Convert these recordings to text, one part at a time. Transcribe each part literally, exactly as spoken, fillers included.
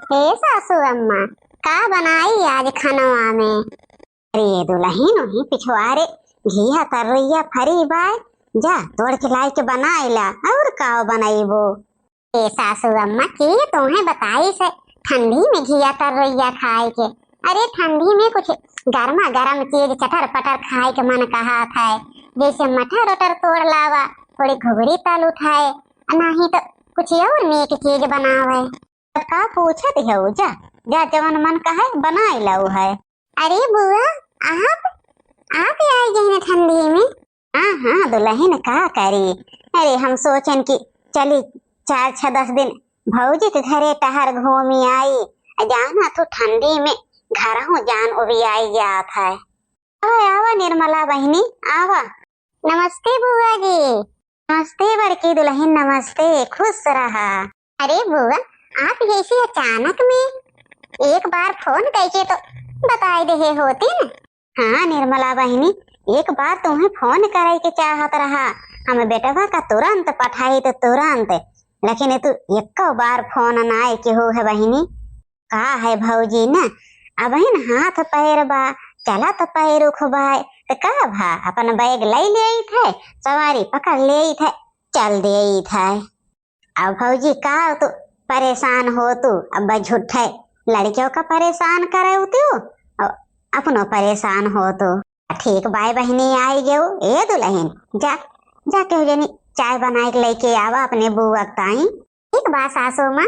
हे सासू अम्मा, का बनाई आज खनवा में? अरे दुलहिन, वही पिछवारे घिया तरोइया फरी बाय, जा तोड़ के लाई के बनाए ला, और का बनइबो? ए सासू अम्मा, के तोहे बताइस ठंडी में घिया तरोइया खाए के? अरे ठंडी में कुछ गर्मा गर्म चीज चटर पटर खाए के मन कहत है, जैसे मटर उटर तोड़ लावा, थोड़ी घुघरी तल उठाए, नहीं तो कुछ और नीक चीज बनावे। तब का पूछत हऊ, जा, जा जवन मन कहे बनाए लाऊ है। अरे बुआ, आप, आप आए गए ठंडी में? हाँ, हाँ, दुलहिन का करी? अरे, हम सोचन कि चली चार छह दस दिन भौजी के घरे टहर घूमी आई। जाना तू ठंडी में घरहूँ जान उबियाई जात है। आवा, आवा निर्मला बहिनी, आवा। नमस्ते बुआ जी। नमस्ते बड़की दुलहिन, नमस्ते, खुश रहा। अरे बुआ, आप ऐसे अचानक में एक बार फोन करके तो बताई देहे होती न। हाँ निर्मला बहिनी, एक बार तुम्हें फोन करे के चाहत रहा, हम बेटवा का तुरंत पठाई तो तुरंत, लेकिन तू एको बार फोन नाय केहू है बहिनी। का है भौजी न, अबहिन हाथ पैर बा, चलत पैर उखबाय, त का भा, अपन बैग लई लेइत है, सवारी पकड़ लेइत है, चल देइत है। अब भौजी का तू परेशान हो तू, अब झूठे लड़कियों का परेशान करे तू, और अपनो परेशान हो तू। ठीक बाय बहिनी, आई गेऊ, ए दुलहिन, जा, जा केहू जनी चाय बनाए के लेके आवा अपने बुआ के ताई। ठीक बा सासू माँ,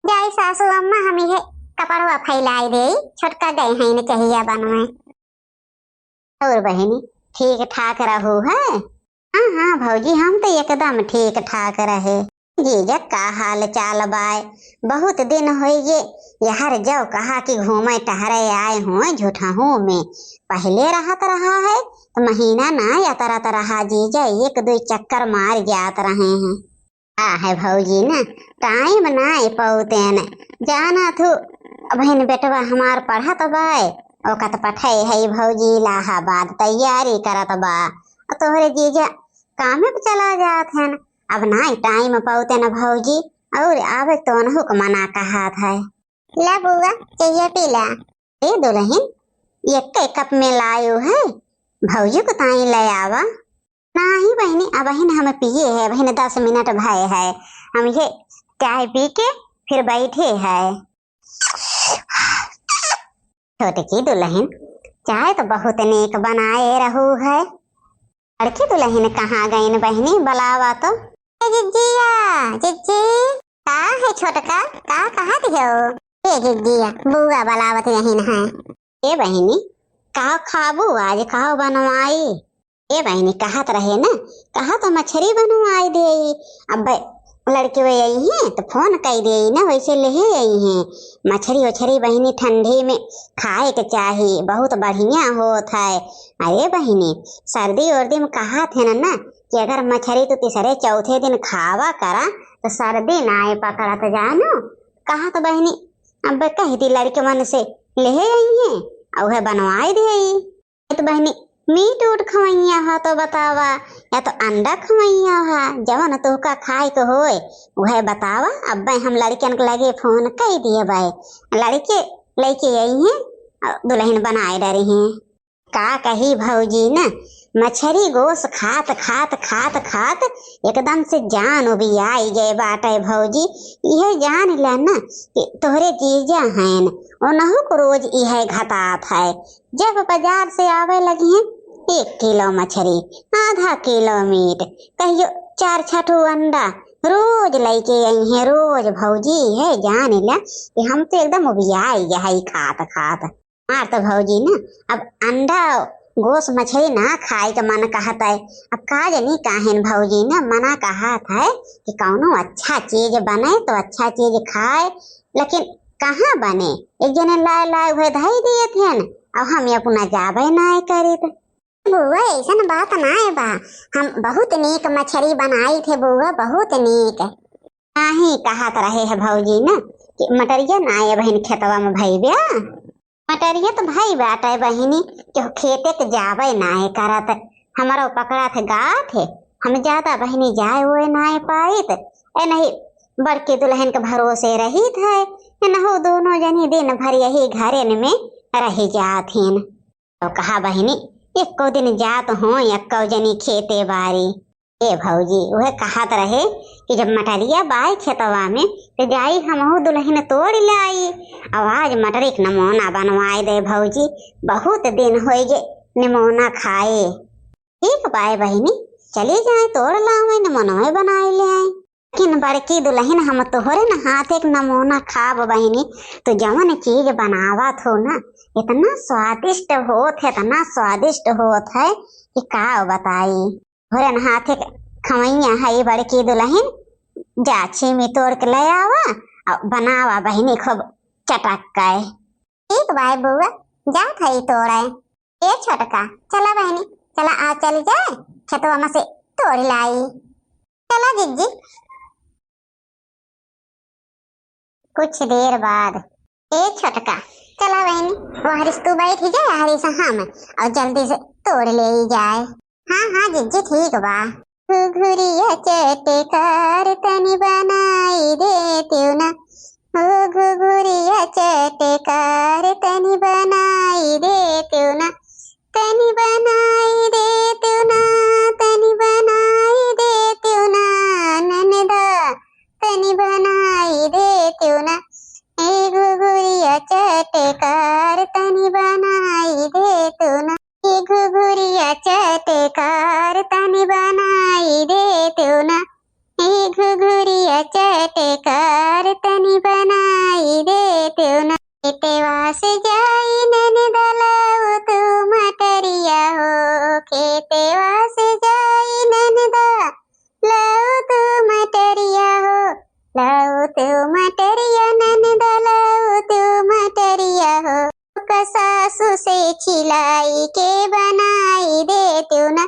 जाई सासू अम्मा, हम इहे कपड़वा फैलाई देई, छोटका गए हैं न चहिया बनवे। और बहिनी, ठीक ठाक रहू है? हाँ, हाँ भौजी, हम तो एकदम ठीक ठाक रहे। जीजा, का हाल चाल बाय? बहुत दिन होई गे, यहर जौ कहा कि घूमे टहरे आए हुए झूठहू में। पहले रहत रहा है, तो महीना ना यतरत रहा जीजा, एक दो चक्कर मार जात रहे हैं। का है भौजी ना, टाइम नाय पौतेन। जाना थू, अबहिन बेटवा हमार पढ़त बाय, ओकत पठे है भौजी इलाहाबाद तैयारी करत बा। अ तोहरे जीजा कामे पे चला जात हैं, अब नाय टाइम पौतेन भौजी, और आवे तो उनहु के मना कहत है। ला बुआ, चाहिए पी ला। ए दुलहिन, एक्के कप में लायो है, भौजी को ताई ले आवा। नाही बहिनी, अबहिन हम पिए है, अबहिन दस मिनट भए है, हम ये चाय पी के फिर बैठे है। छोटकी दुलहिन, चाय तो बहुत नीक बनाए रहू है। बड़की दुलहिन कहाँ गईन बहिनी, बुलावा तो। ए जिज्जिया, जिज्जी। का है छोटका, का कहत हो? ए जिज्जिया, बुआ बुलावत यहिन है। ए बहिनी, का खाबू आज, का बनवाई? ए बहिनी, कहत रहे न, कहा तो मछरी बनवाई देई। अब लड़के वे आई हैं तो फोन कई देई न, वैसे लेहे आई हैं। मछरी उछरी बहिनी ठंडी में खाए के चाही, बहुत बढ़िया होत है। अरे बहिनी, सर्दी उर्दी में कहत है न, न कि अगर मछरी तू तीसरे चौथे दिन खावा करा तो सर्दी नाय पकड़त जानू। कहत बहिनी, अब कह दी लड़के मन से लेहे आई हैं, और है बनवाई देई। ए तो बहिनी, मीट उट खवैया हा तो बतावा, या तो अंडा खवैया हा, जवन तोहका खाए के होए, वह बतावा। अब्बे हम लड़कन के लगे फोन कई दिए बाय, लड़के लेके आई हैं, अ, दुलहिन बनाए डरी हैं। का कही भौजी न, मछरी गोस खात, खात, खात, खात एकदम से जान उबियाई गए बाटे भौजी। इहे जान ला न कि तोहरे जीजा हैं, उनहु को रोज इहे घतात है। जब बाजार से आवे लगी हैं, एक किलो मछरी, आधा किलो मीट, कहियो चार छठो अंडा, रोज लेके आई हैं, रोज भौजी। है जान ला कि हम तो एकदम उबियाई गए है खात खात। हमार तो भौजी ना, अब अंडा गोस मछली ना खाए के मन कहत है। अब का जानी काहेन भौजी ना मना कहत है कि कौनो अच्छा चीज बने तो अच्छा चीज खाए, लेकिन कहाँ बने? एक जने लाए लाए उहे धई दिए थे न, अब हम ये अपना जाबे ना करित। बुआ, ऐसन बात ना है बा, हम बहुत नीक मछली बनाई थे बुआ, बहुत नीक। नाही कहत रहे है भौजी ना कि मटरिया ना है बहिन खेतवा में भई ब्या। मटरिया तो भई बाटे बहिनी, केहू खेते के जावे नाय करत। हमरो पकड़त गाठ है, हम ज्यादा बहिनी जाए ओए नाय पाइत। ए नहीं, बड़के दुलहिन के भरोसे रहित है, इनहू दोनों जनी दिन भर यही घरेन में रहि जात हीन। तो कहा बहिनी, एक्को दिन जात हों एक्को जनी खेते बारी। ए भौजी, उहे कहत रहे कि जब मटरिया बाय खेतवा में, तो जाई हमहू दुलहिन तोड़ लाई। अब आज मटरी के नमूना बनवाए दे भौजी, बहुत दिन होइगे नमूना खाए। ठीक बाय बहिनी, चली जाए तोड़ लावे, नमूनवे बनाए ले आए। लेकिन बड़की दुलहिन, हम तोहरे न हाथे के नमूना खाब बहिनी, तो जवन चीज बनावत हो ना, इतना स्वादिष्ट होत है, इतना स्वादिष्ट होत है कि का बताई। तोहरे न हाथे के खवैया है बड़की दुलहिन, जा छीमी तोड़ के ले आवा और बनावा बहिनी खूब चटक के। ठीक बाय बुआ, जात है तोड़े। ए छोटका, चला बहिनी, चला आ चल जाए खेतवा में से तोड़ लाई। चला जिज्जी। कुछ देर बाद, ए छोटका, चला बहिनी, वहरिस तू बैठ जाए, हरिस हम, और जल्दी से तोड़ ले जाए। हाँ, हाँ जिज्जी, ठीक बा। घुघुरिया चटकार तनी बनाई दे तेउ ना, ओ घुघुरिया चटकार तनी बनाई दे तेउ ना, तनी बनाई दे तेउ ना, तनी बनाई दे तेउ ना, ननदा, तनी बनाई दे तेउ ना, ए घुघुरिया चटकार तनी बनाई दे तेउ ना, ए घुघुरिया चटकार तनी बनाई दे तेउ ना, ए घुघुरिया चटकार तनी बनाई दे तेउ ना। खेतवा से जाई ननदा लाउ तू मटरिया हो, खेतवा से जाई ननदा लाउ तू मटरिया हो, लाउ तू मटरिया ननदा लाउ तू मटरिया हो। का सासू से छिलाई के बनाई दे तेउ ना,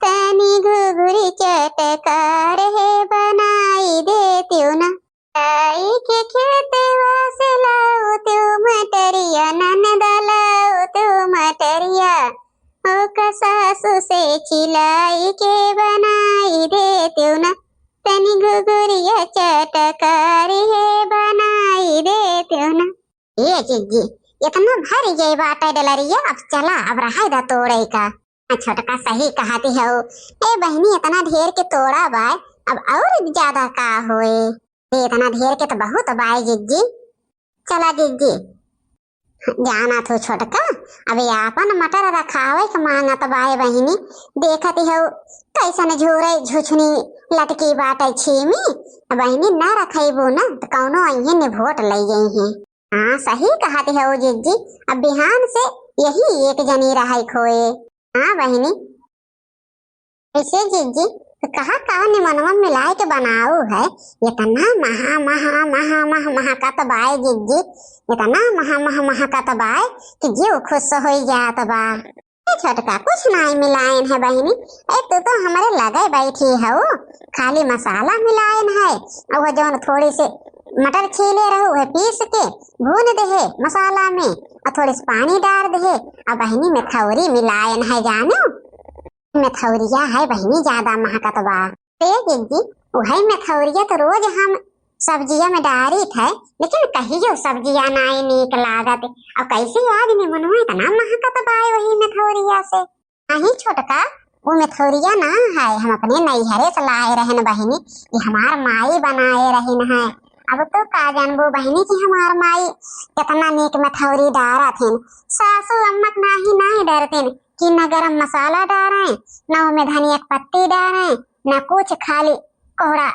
तनी घुघुरी चटकार है बनाई दे तेउ ना। आई के खेतवा से लाउ तेउ मटरिया, ननदा लाउ तेउ मटरिया, ओ का सासू से छिलाई के बनाई दे तेउ ना, तनी घुघुरिया चटकार है बनाई दे तेउ ना। ए जिज्जी, इतना भर गई बाटे डलरिया, अब चला, अब रहाई दा तोड़े का। आ, छोटका सही कहती हो। ए बहिनी, इतना ढेर के तोड़ा बाय, अब और ज्यादा का होए? ए, इतना ढेर के तो बहुत बाय जिज्जी। चला जिज्जी। जाना थो छोटका, अब ये आपन मटर रखावे के मांगत बाय बहिनी। देखती हो कैसन झूरे झुछनी लटकी बाटे छीमी। बहिनी, ना रखैबू ना तो कौनो अइहे निभोट लई जइहे। हाँ, सही कहत हऊ जिज्जी, अब बिहान से यही एक जनी रहै खोए। हाँ बहिनी। ऐसे जिज्जी, तो कहा का निमनवा मिलाए के बनाऊ है, इतना महा, महा, महा, महा, महकत बाय जिज्जी, इतना महा, महा, महकत बाय कि जीव खुश होइ जात बा। ए छोटका, कुछ नाई मिलायन है बहिनी। ए, तू तो हमरे लगे बैठी हऊ, खाली मसाला मिलायन है। और वो जौन थोड़ी से मटर छीले रहू, वह पीस के भून देहे मसाला में, और थोड़ी से पानी डार देहे, और बहिनी मेथौरी मिलायन है, जानू। मेथौरिया है बहिनी, ज्यादा महकत बा। ए जिज्जी, वही मेथौरिया तो रोज हम सब्जिया में डारित है, लेकिन कहियो सब्जिया नाई नीक लागत। और कैसे आज निमनवा इतना महकत बाय वही मेथौरिया से। नहीं छोटका, वो मेथौरिया ना है, हम अपने नैहरे से लाए रहन बहिनी, ये हमार माई बनाए रहिन है। अब तो का जानबो बहिनी कि हमार माई कितना नीक मेथौरी डारत हिन। सासू अम्मा के नाही, नाही डरतिन कि न गरम मसाला डारें, न ओमे धनिया के पत्ती डारें, न कुछ, खाली कोहड़ा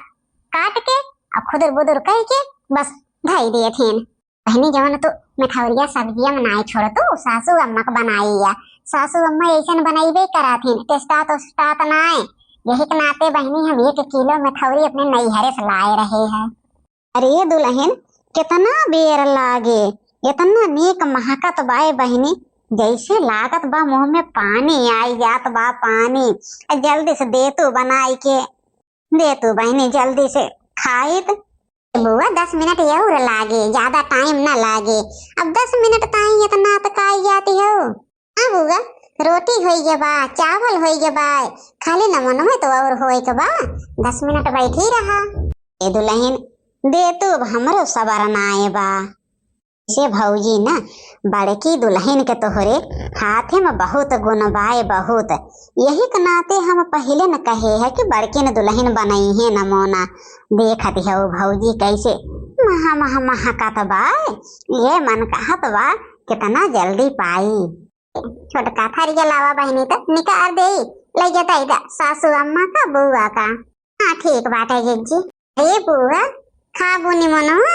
काट के और खुदुर बुदुर कह के बस धई देत हिन। बहिनी, जवन तू मेथौरिया सब्जिया में नाई छोड़तू, सासू अम्मा के बनाई या। सासू अम्मा ऐसन बनैबे करत हिन, टेस्टात ओस्टात नाई। यही के नाते बहिनी, हम एक किलो मेथौरी अपने नैहरे से लाए रहे हैं। अरे दुलहिन, कितना बेर लागे, इतना नीक महकत बाय बहिनी, जैसे लागत बा मुंह में पानी आई जात बा, पानी। आ जल्दी से दे तू बनाई के, दे तू बहिनी जल्दी से खाइत। बुआ, दस मिनट और लागे, ज्यादा टाइम ना लागे। अब दस मिनट ताई इतना अतकाई जाती हो। हाँ बुआ, रोटी होई गे बा, चावल होई गे बा, खाली नमनवे तो और होए के बा। दस मिनट बैठी रहा। ए दुलहिन, दे तू, अब हमरो सबर नाए बा। से भौजी ना, बड़की दुलहिन के तोहरे हाथे में बहुत गुण बाए, बहुत। यही के नाते हम पहिले न कहे है कि बड़किन दुलहिन बनइहे नमूना। देखत हऊ भौजी कैसे महा महा महकत बाए, ये मन कहत बा कितना जल्दी पाई। छोटका थरिया लावा बहिनी, त निकार देई, लइ जाता इधर सासू अम्मा का, बुआ का। हाँ, ठीक बाटे जिज्जी। ए बुआ, खाबू निमोनवा?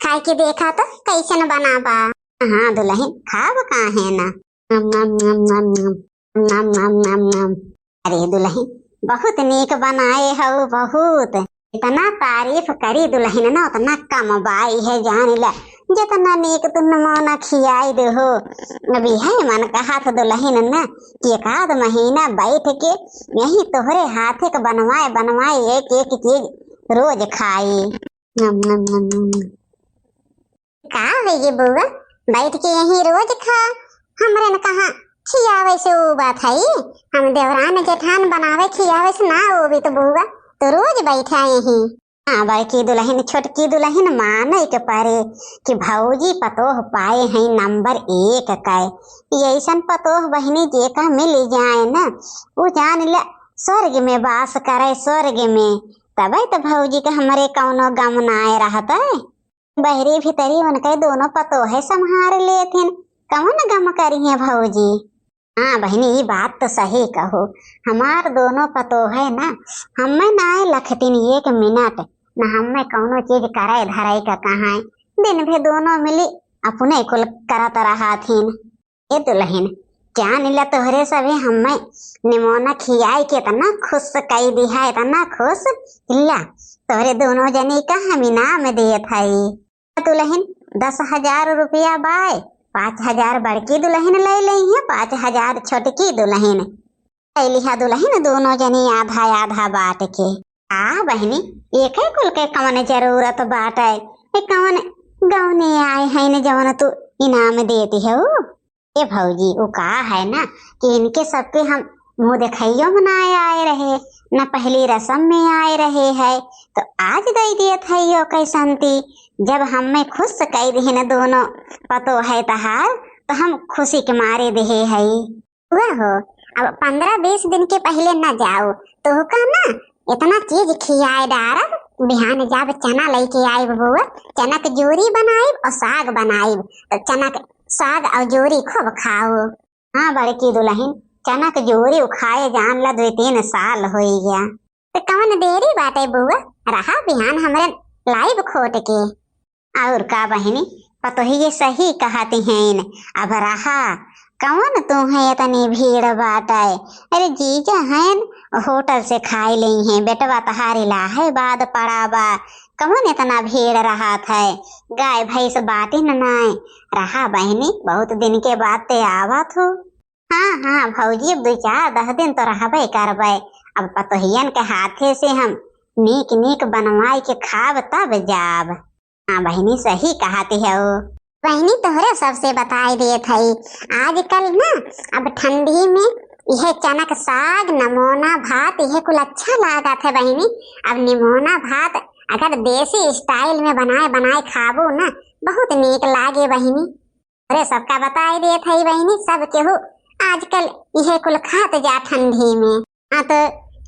खाए के देखा तो कैसन बना बा। हाँ दुलहिन, खाब काहे ना। नम, नम, नम, नम, नम। नम, नम, नम, नम। अरे दुलहिन, बहुत नीक बनाए हऊ, बहुत। इतना तारीफ करी दुलहिन ना, उतना कम बाई है, जान ला। जितना नीक तू नमूना खियाई देहो। अभी है मन कहत दुलहिन ना कि एक आध महीना बैठ के यही तोहरे हाथे के बनवाए, बनवाए एक, एक चीज रोज खाई। नम, नम, नम, नम, नम। का है ये बुआ, बैठ के यही रोज खा, हमरे न कहाँ खियावे से ऊ बात है। हम देवरान जेठान बनावे खियावे से ना, वो भी तो बुआ तो रोज बैठा यही। हाँ, बड़की दुलहिन, छोटकी दुलहिन माने के परे कि भौजी पतोह पाए हैं नंबर एक कै। ये ऐसन पतोह बहिनी जेका मिल जाए न, ऊ जान ले स्वर्ग में वास करे, स्वर्ग में। तबे तो भौजी के हमरे कौनो गम नाए रहत है। बहरी भीतरी उनके दोनों पतोहे संभार लेथिन, कौन गम करिहे भौजी? हाँ बहिनी, ई बात तो सही कहो, हमार दोनों पतोहे ना, हमें नाए लखतिन एक मिनट, न हमें कौनो चीज करे धरे का कहाँ, दिन भे दोनों मिली अपने कुल करत रहथिन। ए दुलहिन, जान ला तोहरे सभे हमें निमोना खियाई के इतना खुश कई दिहा, इतना खुश। ला, तोहरे दोनों जनी का हम इनाम देत हई। दुलहिन, दस हजार रुपया बाय, पाँच हजार बड़की दुलहिन लइ लइहे, पाँच हजार छोटकी दुलहिन। लइ लिहा दुलहिन, दोनों जनी आधा आधा बाँट के। आ बहिनी, एके कुल के कवन जरूरत बाटे? ए कवन गवने आए हैं न जवन तू इनाम देती हो? ए भौजी, उ का है ना कि इनके सबके हम मुँह देखाइयो में ना आए रहे, ना पहली रस्म में आए रहे है, तो आज दे दियत है यो कैसंती। जब हमें खुश कई दिहिन दोनों पतोहे तहार, तो हम खुशी के मारे देहे है। हुआ हो, अब पन्द्रह बीस दिन के पहिले न जाओ, तोहका ना इतना चीज खियाए डारब। बिहान जाब चना लइके आइब बुआ, चना के जोरी बनाइब और साग बनाइब, तो चना के साग और जोरी खूब खाओ। हाँ बड़की दुलहिन, चना के जोरी उ खाए जान ला दुइ तीन साल होइ गया। तो कवन देरी बाटे बुआ, रहा बिहान हमरे लाइब खोट के। और का बहिनी, पतोहिए सही कहत हैं। अब रहा, कवन तोहे इतनी भीड़ बाटे? अरे जीजा हैं, होटल से खाई लेइहे, बेटवा तहार इलाहाबाद पड़ा बा, कवन इतना भीड़ रहत है? गाय भैंस बाटे न नाय। रहा बहिनी, बहुत दिन के बाद ते आवत हो। हाँ, हाँ भौजी, अब दुइ चार दस दिन तो रहबे करबे। अब पतोहियन के हाथे से हम नीक नीक बनवाई के खाब तब जाब। हाँ बहिनी, सही कहत हऊ। बहिनी, तोहरे सबसे बताई देत हई, आजकल ना अब ठंडी में यह चनक साग, नमोना भात, यह कुल अच्छा लागत है बहिनी। अब निमोना भात अगर देसी style में बनाए बनाए खाबू ना, बहुत नीक लागे बहिनी। अरे सबका बताई देत हई बहिनी, सब केहू आजकल यह कुल खात जा ठंडी में। हाँ, तो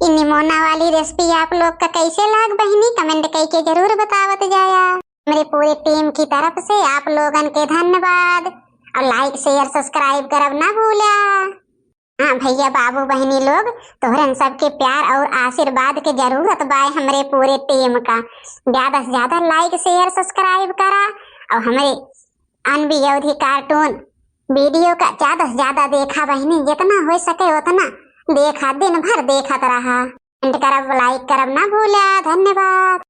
ई निमोना वाली recipe आप लोग का कैसे लाग बहिनी, comment कई के जरूर बतावत जाया। मेरे पूरे team की तरफ से आप लोगन के धन्यवाद और like, share, subscribe करब ना भूला। हाँ भैया, बाबू, बहिनी लोग, तोहरन सबके प्यार और आशीर्वाद के जरूरत बाय हमरे पूरे team का। ज्यादा से ज्यादा like, share, subscribe करा और हमरे अनबी अवधी cartoon video का ज्यादा से ज्यादा देखा बहिनी, जितना हो सके उतना देखा, दिन भर देखत रहा। Comment करब, like करब ना भूला। धन्यवाद।